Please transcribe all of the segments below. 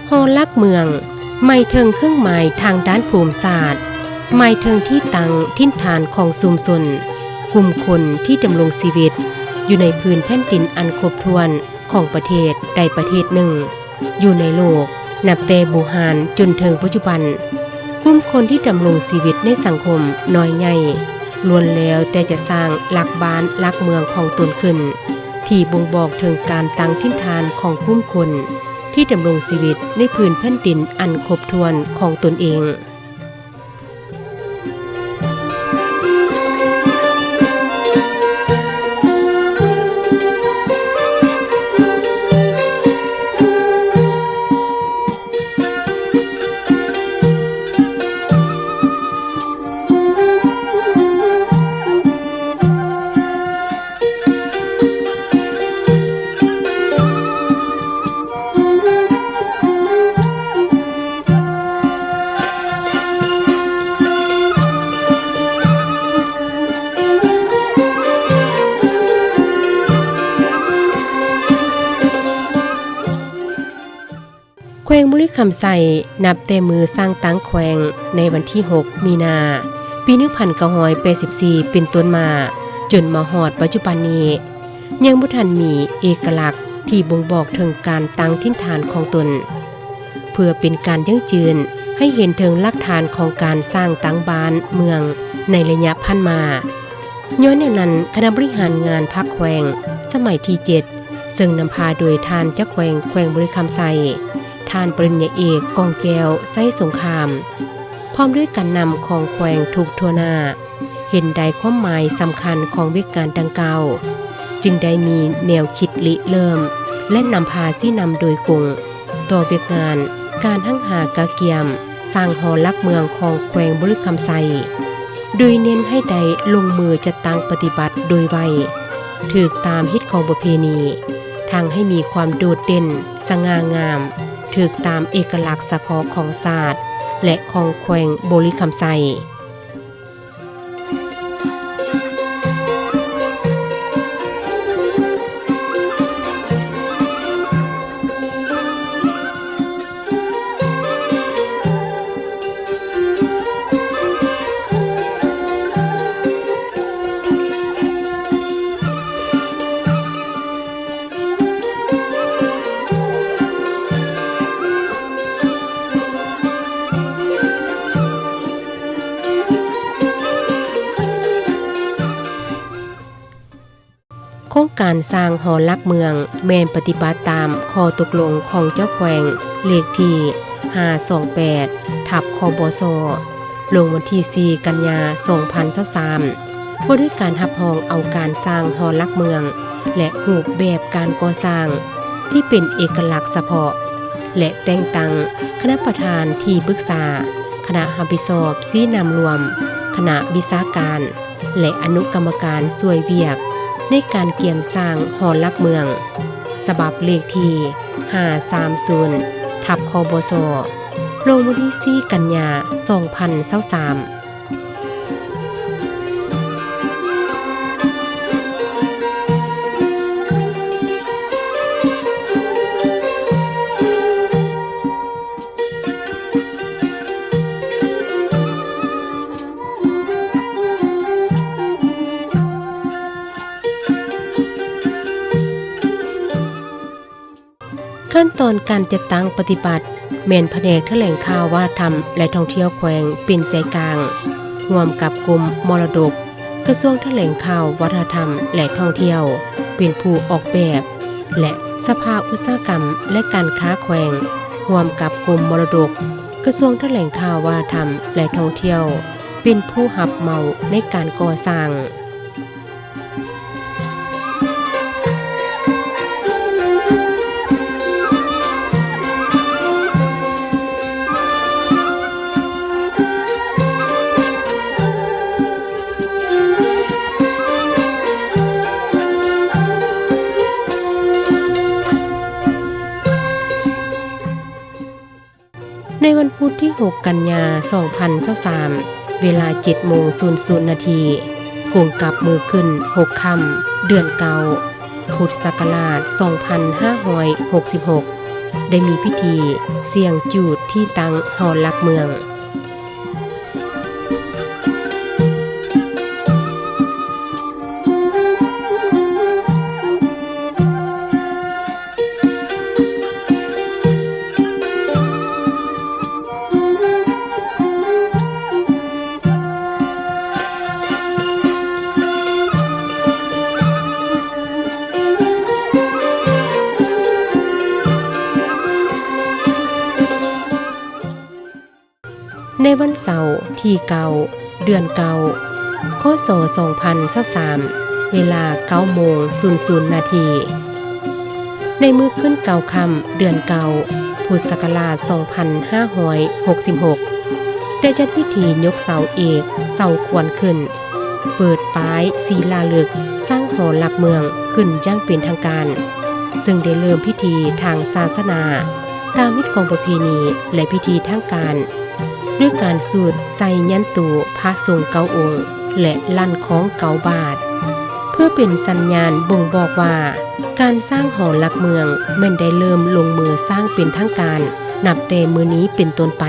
ຫໍຫຼັກເມືອງ ໝາຍເຖິງເຄື່ອງໝາຍທາງດ້ານພູມສາດ, ໝາຍເຖິງທີ່ຕັ້ງຖິ່ນຖານຂອງຊຸມຊົນ, ກຸ່ມຄົນທີ່ດຳລົງຊີວິດຢູ່ໃນພື້ນແຜ່ນດິນອັນຄົບຖ້ວນຂອງປະເທດໃດປະເທດໜຶ່ງຢູ່ໃນໂລກ, ນັບແຕ່ບູຮານຈົນເຖິງປັດຈຸບັນ, ກຸ່ມຄົນທີ່ດຳລົງຊີວິດໃນສັງຄົມນ້ອຍໃຫຍ່ ລ້ວນແລ້ວແຕ່ຈະສ້າງຫຼັກບ້ານຫຼັກເມືອງຂອງຕົນຂຶ້ນ ທີ່ບົ່ງບອກເຖິງການຕັ້ງຖິ່ນຖານຂອງກຸ່ມຄົນທີ່ດຳລົງຊີວິດໃນພື້ນແຜ່ນດິນອັນຄົບຖ້ວນຂອງຕົນເອງ. ແຂວງບໍລິຄຳໄຊ ນັບແຕ່ມື້ສ້າງຕັ້ງແຂວງໃນວັນທີຫົກ ມີນາ ປີໜຶ່ງພັນເກົ້າຮ້ອຍແປດສິບສີ່ ເປັນຕົ້ນມາ ຈົນມາຮອດປັດຈຸບັນນີ້ ຍັງບໍ່ທັນມີເອກະລັກທີ່ບົ່ງບອກເຖິງການຕັ້ງຖິ່ນຖານຂອງຕົນ ເພື່ອເປັນການຢັ້ງຢືນໃຫ້ເຫັນເຖິງຫຼັກຖານຂອງການສ້າງຕັ້ງບ້ານເມືອງໃນໄລຍະຜ່ານມາ. ຍ້ອນແນວນັ້ນ, ຄະນະບໍລິຫານງານພັກແຂວງສະໄໝທີເຈັດ ເຊິ່ງນຳພາໂດຍທ່ານເຈົ້າແຂວງແຂວງບໍລິຄຳໄຊ, ທ່ານປະລິນຍາເອກ ກອງແກ້ວ ໄຊສົງຄາມ, ພ້ອມດ້ວຍການນຳຂອງແຂວງທຸກທົ່ວໜ້າ ເຫັນໄດ້ຄວາມໝາຍສຳຄັນຂອງວຽກງານດັ່ງກ່າວ, ຈຶ່ງໄດ້ມີແນວຄິດລິເລີ່ມ ແລະ ນຳພາຊີ້ນຳໂດຍກົງ ຕໍ່ວຽກງານການຮັ່ງຫາກະກຽມສ້າງຫໍຫຼັກເມືອງຂອງແຂວງບໍລິຄຳໄຊ, ໂດຍເນັ້ນໃຫ້ໄດ້ລົງມືຈັດຕັ້ງປະຕິບັດໂດຍໄວ, ຖືກຕາມຮີດຄອງປະເພນີ, ທັງໃຫ້ມີຄວາມໂດດເດັ່ນ, ສະຫງ່າງາມ, ຖືກຕາມເອກະລັກສະເພາະຂອງຊາດ ແລະ ຂອງແຂວງບໍລິຄຳໄຊ. ໂຄງການສ້າງຫໍຫຼັກເມືອງແມ່ນປະຕິບັດຕາມຂໍ້ຕົກລົງຂອງເຈົ້າແຂວງເລກທີຫ້າສອງແປດ ທັບ ຄບສ ລົງວັນທີສີ່ ກັນຍາ ສອງພັນຊາວສາມ ວ່າດ້ວຍການຮັບຮອງເອົາການສ້າງຫໍຫຼັກເມືອງ ແລະ ຮູບແບບການກໍ່ສ້າງທີ່ເປັນເອກະລັກສະເພາະ ແລະ ແຕ່ງຕັ້ງຄະນະປະທານທີ່ປຶກສາ, ຄະນະຮັບຜິດຊອບຊີ້ນຳລວມ, ຄະນະວິຊາການ ແລະ ອະນຸກຳມະການຊ່ວຍວຽກໃນການກຽມສ້າງຫໍຫຼັກເມືອງ ສະບັບເລກທີຫ້າສາມສູນ ທັບ ຄບສ ລົງວັນທີສີ່ ກັນຍາ ສອງພັນຊາວສາມ. ຂັ້ນຕອນການຈັດຕັ້ງປະຕິບັດ ແມ່ນພະແນກຖະແຫຼງຂ່າວວັດທະນະທຳ ແລະ ທ່ອງທ່ຽວແຂວງເປັນໃຈກາງ, ຮ່ວມກັບກົມມໍລະດົກ, ກະຊວງຖະແຫຼງຂ່າວວັດທະນະທຳ ແລະ ທ່ອງທ່ຽວ ເປັນຜູ້ອອກແບບ ແລະ ສະພາອຸດສາຫະກຳ ແລະ ການຄ້າແຂວງ ຮ່ວມກັບກົມມໍລະດົກ, ກະຊວງຖະແຫຼງຂ່າວວັດທະນະທຳ ແລະ ທ່ອງທ່ຽວ ເປັນຜູ້ຮັບເໝົາໃນການກໍ່ສ້າງ. ໃນວັນພຸດທີຫົກ ກັນຍາ ສອງພັນຊາວສາມ ເວລາເຈັດໂມງສູນສູນນາທີ ກົງກັບມື້ຂຶ້ນຫົກຄ່ຳ ເດືອນເກົ້າ ພຸດສັກກະລາດ ສອງພັນຫ້າຮ້ອຍຫົກສິບຫົກ ໄດ້ມີພິທີສ່ຽງຈູດທີ່ຕັ້ງຫໍຫຼັກເມືອງ. ໃນວັນເສົາທີເກົ້າ ເດືອນເກົ້າ ຄ.ສ. ສອງພັນຊາວສາມ ເວລາເກົ້າໂມງສູນສູນນາທີ ໃນມື້ຄືນເກົ້າຄ່ຳ ເດືອນເກົ້າ ພຸດສັກກະລາດ ສອງພັນຫ້າຮ້ອຍຫົກສິບຫົກ ໄດ້ຈັດພິທີຍົກເສົາເອກ ເສົາຂວັນຂຶ້ນ, ເປີດປ້າຍສີລາລຶກສ້າງຫໍຫຼັກເມືອງຂຶ້ນຢ່າງເປັນທາງການ, ເຊິ່ງໄດ້ເລີ່ມພິທີທາງສາສະໜາ ຕາມຮີດຄອງປະເພນີ ແລະ ພິທີທາງການ ດ້ວຍການສູດໄຊຍັນຕູພະສົງເກົ້າອົງ ແລະ ລັ່ນຄ້ອງເກົ້າບາດ ເພື່ອເປັນສັນຍານບົ່ງບອກວ່າ ການສ້າງຫໍຫຼັກເມືອງແມ່ນໄດ້ເລີ່ມລົງມືສ້າງເປັນທາງການ ນັບແຕ່ມື້ນີ້ເປັນຕົ້ນໄປ.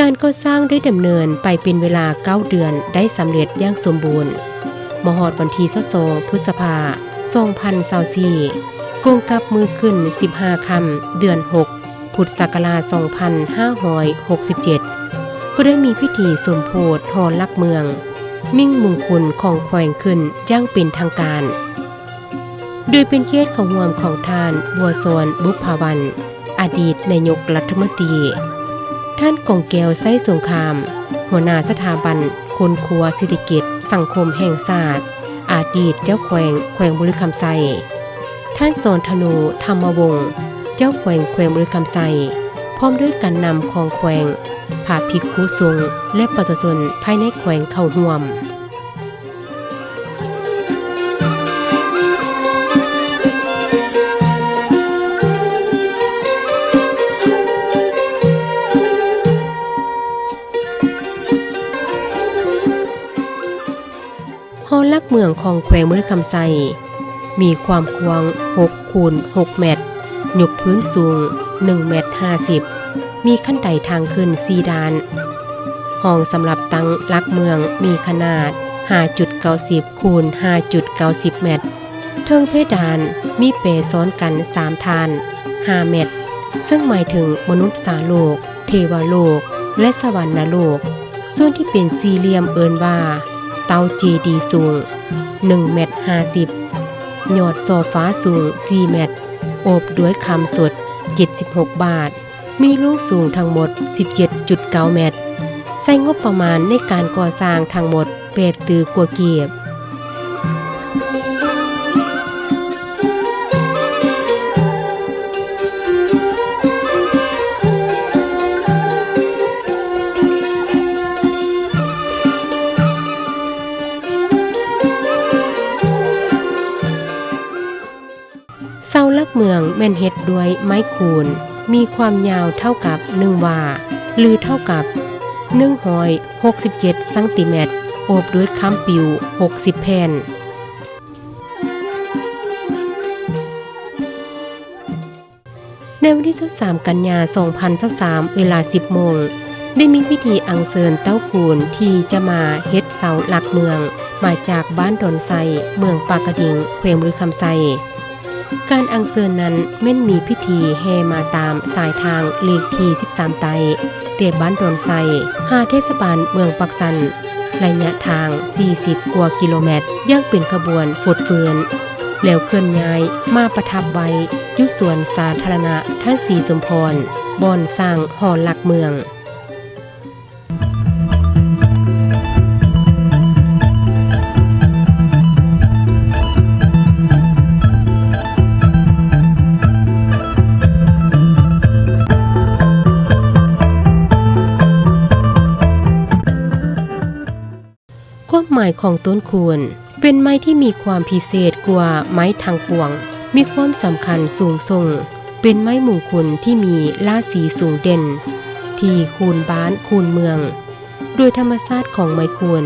ການກໍ່ສ້າງໄດ້ດຳເນີນໄປເປັນເວລາເກົ້າເດືອນ ໄດ້ສຳເລັດຢ່າງສົມບູນ. ມາຮອດວັນທີຊາວສອງ ພຶດສະພາ ສອງພັນຊາວສີ່ ກົງກັບມື້ຂຶ້ນສິບຫ້າຄ່ຳ ເດືອນຫົກ ພຸດສັກກະລາດ ສອງພັນຫ້າຮ້ອຍຫົກສິບເຈັດ ກໍໄດ້ມີພິທີສົມໂພດຫໍຫຼັກເມືອງ ມິ່ງມຸງຄຸນຂອງແຂວງຂຶ້ນຢ່າງເປັນທາງການ. ໂດຍເປັນກຽດເຂົ້າຮ່ວມຂອງທ່ານ ບົວສອນ ບຸບຜາວັນ ອະດີດນາຍົກລັດຖະມົນຕີ, ທ່ານ ກອງແກ້ວ ໄຊສົງຄາມ ຫົວໜ້າສະຖາບັນຄົ້ນຄວ້າເສດຖະກິດສັງຄົມແຫ່ງຊາດ, ອະດີດເຈົ້າແຂວງແຂວງບໍລິຄຳໄຊ, ທ່ານ ສອນທະນູ ທຳມະວົງ ເຈົ້າແຂວງແຂວງບໍລິຄຳໄຊ ພ້ອມດ້ວຍການນຳຂອງແຂວງ, ພະພິກຂຸສົງ ແລະ ປະຊາຊົນພາຍໃນແຂວງເຂົ້າຮ່ວມ. ຫໍຫຼັກເມືອງຂອງແຂວງບໍລິຄຳໄຊ ມີຄວາມກວ້າງຫົກ ຄູນ ຫົກແມັດ, ຍົກພື້ນສູງໜຶ່ງແມັດຫ້າສິບ, ມີຂັ້ນໄດທາງຂຶ້ນສີ່ດ້ານ. ຫ້ອງສຳລັບຕັ້ງຫຼັກເມືອງມີຂະໜາດຫ້າຈຸດເກົ້າສິບ ຄູນ ຫ້າຈຸດເກົ້າສິບແມັດ. ເທິງເພດານມີແປຊ້ອນກັນສາມດ້ານ ຫ້າແມັດ, ເຊິ່ງໝາຍເຖິງມະນຸດສາໂລກ, ເທວະໂລກ ແລະ ສະຫວັນນະໂລກ. ສ່ວນທີ່ເປັນສີ່ຫຼ່ຽມເອີ້ນວ່າ ເຕົ້າເຈດີສູງໜຶ່ງແມັດຫ້າສິບ, ຍອດສໍ້ຟ້າສູງສີ່ແມັດ, ໂອບດ້ວຍຄຳສົດເຈັດສິບຫົກບາດ, ມີລວງສູງທັງໝົດສິບເຈັດຈຸດເກົ້າແມັດ, ໃຊ້ງົບປະມານໃນການກໍ່ສ້າງທັງໝົດແປດຕື້ກວ່າກີບ. ເສົາຫຼັກເມືອງແມ່ນເຮັດດ້ວຍໄມ້ຄູນ, ມີຄວາມຍາວເທົ່າກັບໜຶ່ງວາ ຫຼື ເທົ່າກັບໜຶ່ງຮ້ອຍຫົກສິບເຈັດຊັງຕີແມັດ, ໂອບດ້ວຍຄຳປິວຫົກສິບແຜ່ນ. ໃນວັນທີຊາວສາມ ກັນຍາ ສອງພັນຊາວສາມ ເວລາສິບໂມງ ໄດ້ມີພິທີອັນເຊີນເຕົ້າຄູນທີ່ຈະມາເຮັດເສົາຫຼັກເມືອງ ມາຈາກບ້ານດອນໄຊ, ເມືອງປາກກະດິງ, ແຂວງບໍລິຄຳໄຊ. ການອັນເຊີນນັ້ນແມ່ນມີພິທີແຫ່ມາຕາມສາຍທາງເລກທີສິບສາມໃຕ້ ແຕ່ບ້ານດອນໄຊ ຫາເທດສະບານເມືອງປາກຊັນ, ໄລຍະທາງສີ່ສິບກວ່າກິໂລແມັດ ຢ່າງເປັນຂະບວນຟົດເຟືອນ ແລ້ວເຄື່ອນຍ້າຍມາປະທັບໄວ້ຢູ່ສວນສາທາລະນະທ່ານສີສົມພອນ ບ່ອນສ້າງຫໍຫຼັກເມືອງ. ໝາຍຂອງຕົ້ນຄູນ ເປັນໄມ້ທີ່ມີຄວາມພິເສດກວ່າໄມ້ທັງປວງ, ມີຄວາມສຳຄັນສູງສົ່ງ, ເປັນໄມ້ມຸງຄຸນທີ່ມີລາສີສູງເດັ່ນ ທີ່ຄູນບ້ານຄູນເມືອງ. ໂດຍທຳມະຊາດຂອງໄມ້ຄູນ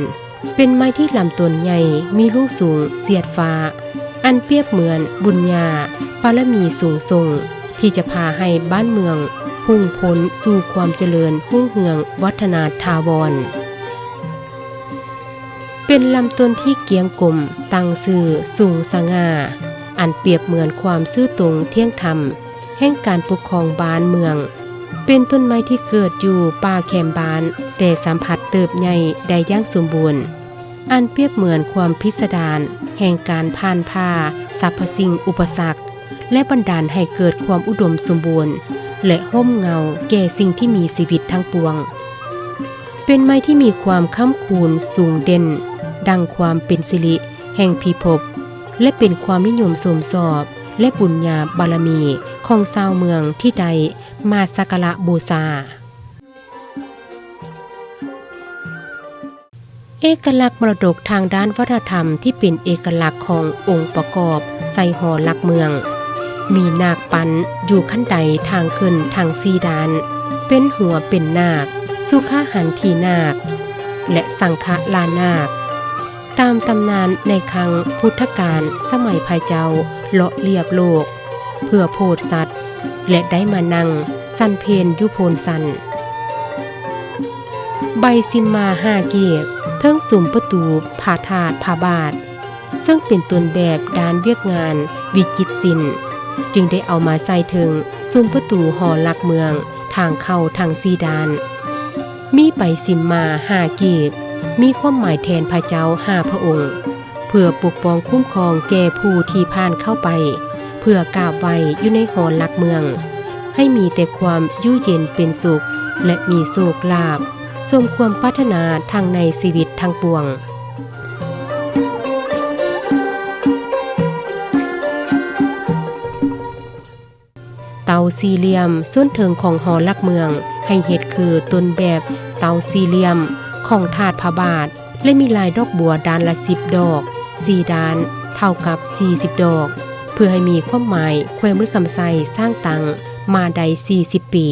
ເປັນໄມ້ທີ່ລຳຕົ້ນໃຫຍ່ ມີລູກສູງສຽດຟ້າ, ອັນປຽບເໝືອນບຸນຍາບາລະມີສູງສົ່ງ ທີ່ຈະພາໃຫ້ບ້ານເມືອງຮຸ່ງພົ້ນສູ່ຄວາມຈະເລີນຮຸ່ງເຮືອງວັດທະນາຖາວອນ. ເປັນລຳຕົ້ນທີ່ກ້ຽງກົມ, ຕັ້ງຊື່ສູງສະຫງ່າ, ອັນປຽບເໝືອນຄວາມຊື່ຕົງທ່ຽງທຳແຫ່ງການປົກຄອງບ້ານເມືອງ. ເປັນຕົ້ນໄມ້ທີ່ເກີດຢູ່ປ່າແຄມບ້ານ, ແຕ່ສາມາດເຕີບໃຫຍ່ໄດ້ຢ່າງສົມບູນ, ອັນປຽບເໝືອນຄວາມພິສະດານແຫ່ງການຜ່ານຜ່າສັບພະສິ່ງອຸປະສັກ ແລະ ບັນດານໃຫ້ເກີດຄວາມອຸດົມສົມບູນ ແລະ ຮົ່ມເງົາແກ່ສິ່ງທີ່ມີຊີວິດທັງປວງ. ເປັນໄມ້ທີ່ມີຄວາມຄ້ຳຄູນສູງເດັ່ນ ດັ່ງຄວາມເປັນສິລິແຫ່ງພິພົບ ແລະ ເປັນຄວາມນິຍົມຊົມຊອບ ແລະ ບຸນຍາບາລະມີຂອງຊາວເມືອງທີ່ໄດ້ມາສັກກາລະບູຊາ. ເອກະລັກມໍລະດົກທາງດ້ານວັດທະນະທຳທີ່ເປັນເອກະລັກຂອງອົງປະກອບໃສ່ຫໍຫຼັກເມືອງ. ມີນາກປັ້ນຢູ່ຂັ້ນໄດທາງຂຶ້ນທັງສີ່ດ້ານ, ເປັນຫົວເປັນນາກ, ສຸຂະຫັນທີນາກ ແລະ ສັງຄະລານາກ. ຕາມຕຳນານໃນຄັ້ງພຸດທະການສະໄໝພະເຈົ້າເລາະລຽບໂລກເພື່ອໂພດສັດ ແລະ ໄດ້ມານັ່ງສັນເພນຢູ່ໂພນສັນ. ໃບສິມມາຫ້າກີບ ເທິງສຸມປະຕູພະທາດພະບາດ ເຊິ່ງເປັນຕົ້ນແບບດ້ານວຽກງານວິຈິດສິນ ຈຶ່ງໄດ້ເອົາມາໃສ່ເທິງສຸມປະຕູຫໍຫຼັກເມືອງທາງເຂົ້າທັງສີ່ດ້ານ. ມີໃບສິມມາຫ້າກີບ ມີຄວາມໝາຍແທນພະເຈົ້າຫ້າພະອົງ ເພື່ອປົກປ້ອງຄຸ້ມຄອງແກ່ຜູ້ທີ່ຜ່ານເຂົ້າໄປ ເພື່ອກາບໄຫວ້ຢູ່ໃນຫໍຫຼັກເມືອງ ໃຫ້ມີແຕ່ຄວາມຢູ່ເຢັນເປັນສຸກ ແລະ ມີໂຊກລາບ ສົມຄວາມປາດຖະໜາທັງໃນຊີວິດທັງປວງ. ເຕົາສີ່ຫຼ່ຽມສ່ວນເທິງຂອງຫໍຫຼັກເມືອງ ໃຫ້ເຮັດຄືຕົ້ນແບບເຕົາສີ່ຫຼ່ຽມຂອງທາດພະບາດ ແລະ ມີລາຍດອກບົວດ້ານລະສິບດອກ, ສີ່ດ້ານເທົ່າກັບສີ່ສິບດອກ, ເພື່ອໃຫ້ມີຄວາມໝາຍ ແຂວງບໍລິຄຳໄຊສ້າງຕັ້ງມາໄດ້ສີ່ສິບປີ.